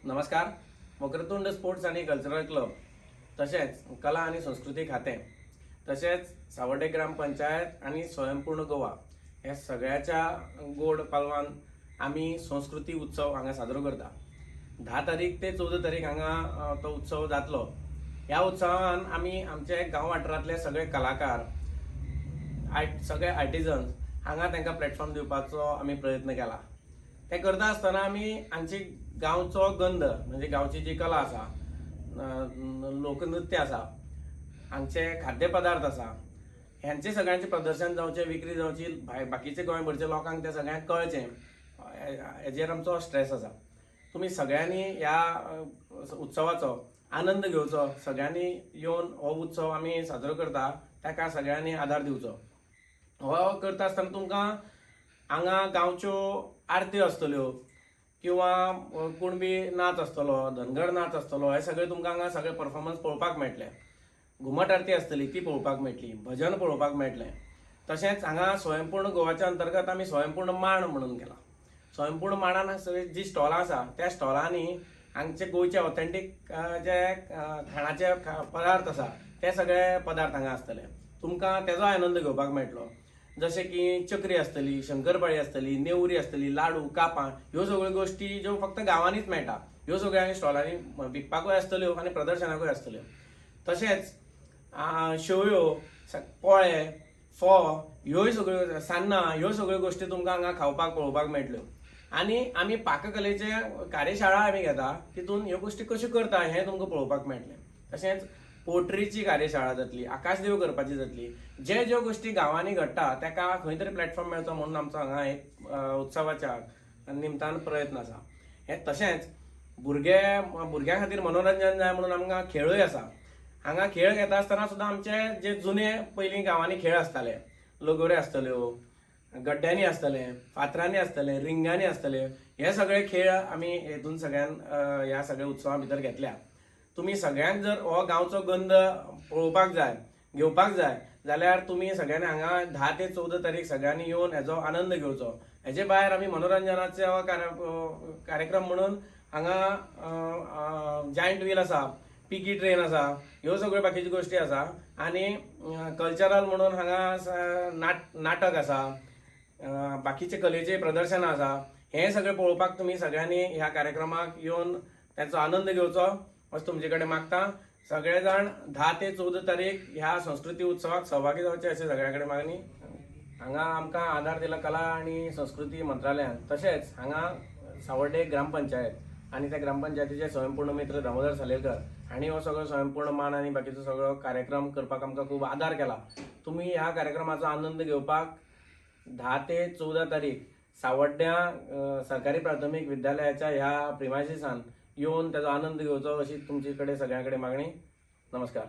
नमस्कार. वक्रतुंड स्पोर्ट्स आनी cultural club तशेंच कला आनी संस्कृती खातें तशेंच सावर्डे ग्राम पंचायत आनी स्वयंपूर्ण गोवा ह्या सगळ्याच्या गोड पालवान आमी संस्कृती उत्सव हांगा साजरो करता. 10 तारीख ते 14 तारीख हांगा तो उत्सव जातलो. ह्या उत्सवान आमी आमचे गांव वाठारांतले सगळे कलाकार, सगळे आर्टिजन्स हांगा तांकां प्लॅटफॉर्म दिवपाचो आमी प्रयत्न केला. ते करता आसतना आमी आमची गांवचो गंध, म्हणजे गांवची जी कला आसा, लोकनृत्य आसा, हांगचे खाद्य पदार्थ आसा, ह्यांचे सगळ्यांचे प्रदर्शन जावचें, विक्री जावची, भायर बाकीचे गोंयभरच्या लोकांक ते सगळ्यांक कळचें, हेजेर आमचो स्ट्रेस आसा. तुमी सगळ्यांनी ह्या उत्सवाचो आनंद घेवचो. सगळ्यांनी येवन हो उत्सव आमी साजरो करता ताका सगळ्यांनी आदार दिवचो. हो करता आसतना तुमकां हांगा गांवच्यो आरत्यो आसतल्यो किंवा कुणबी नाच आसतलो, धनगर नाच आसतलो, हे सगळे तुमकां हांगा सगळे परफॉर्मन्स पळोवपाक मेळटले. घुमट आरती आसतली, ती पळोवपाक मेळटली, भजन पळोवपाक मेळटलें. तशेंच हांगा स्वयंपूर्ण गोवाच्या अंतर्गत आमी स्वयंपूर्ण मांड म्हणून केला. स्वयंपूर्ण मांडान सगळी जी स्टॉलां आसा, त्या स्टॉलांनी हांगचे गोंयचे ऑथेंटीक जे खाणाचे पदार्थ आसा, ते सगळे पदार्थ हांगा आसतले. तुमकां तेजो आनंद घेवपाक मेळटलो. जशें की चकरी आसतली, शंकरपाळी आसतली, नेवरी आसतली, लाडू, कापां, ह्यो सगळ्यो गोश्टी ज्यो फक्त गांवांनीच मेळटा, ह्यो सगळ्यो हांगा स्टॉलांनी विकपाकूय आसतल्यो आनी प्रदर्शनाकूय आसतल्यो. तशेंच शेवयो, पोळे, फोव, ह्योय सगळ्यो, सान्नां, ह्यो सगळ्यो गोश्टी तुमकां हांगा खावपाक पळोवपाक मेळटल्यो. आनी आमी पाककलेचे कार्यशाळा आमी घेता, तितून ह्यो गोश्टी कश्यो करता हें तुमकां पळोवपाक मेळटलें. तशेंच पोल्ट्रीची कार्यशाळा जातली, आकाशदिवो करपाची जातली. जे ज्यो गोश्टी गांवांनी घडटा ताका खंय तरी प्लॅटफॉर्म मेळचो म्हणून आमचो हांगा एक उत्सवाच्या निमतान प्रयत्न आसा हे. तशेंच भुरग्यां खातीर मनोरंजन जाय म्हणून आमकां खेळूय आसा. हांगा खेळ घेता आसतना सुद्दां आमचे जे जुने पयलीं गांवांनी खेळ आसताले, लगोऱ्यो आसतल्यो, गड्ड्यांनी आसतले, फातरांनी आसतले, रिंगांनी आसतले, हे सगळे खेळ आमी हेतून सगळ्यान ह्या सगळ्या उत्सवा भितर घेतल्या. तुमी सगळ्यांक जर हो गांवचो गंध पळोवपाक जाय, घेवपाक जाय जाल्यार तुमी सगळ्यांनी हांगा 10 ते 14 तारीख सगळ्यांनी येवन हेजो आनंद घेवचो. हेजे भायर आमी मनोरंजनाचो कार्यक्रम म्हणून हांगा जायंट व्हील आसा, पिगी ट्रेन आसा, ह्यो सगळ्यो बाकीच्यो गोश्टी आसा. आनी कल्चरल म्हणून हांगा नाटक आसा, बाकीचे कलेचे प्रदर्शनां आसा. हें सगळें पळोवपाक तुमी सगळ्यांनी ह्या कार्यक्रमाक येवन ताचो आनंद घेवचो असो तुमचे कडेन मागता. सगळे जाण 10 ते 14 तारीख ह्या संस्कृती उत्सवाक सहभागी जावचे अशें सगळ्यां कडेन मागणी. हांगा आमकां आदार दिला कला आनी संस्कृती मंत्रालयान, तशेंच हांगा सावर्डे ग्रामपंचायत आनी त्या ग्रामपंचायतीचे स्वयंपूर्ण मित्र दामोदर सालेलकर हांणी हो सगळो स्वयंपूर्ण मान आनी बाकीचो सगळो कार्यक्रम करपाक आमकां खूब आदार केला. तुमी ह्या कार्यक्रमाचो आनंद घेवपाक 10 ते 14 तारीख सावड्ड्यां सरकारी प्राथमीक विद्यालयाच्या ह्या प्रिमायसिसान येवन ताचो आनंद घेवचो अशी तुमचे कडेन सगळ्यां कडेन मागणी. नमस्कार.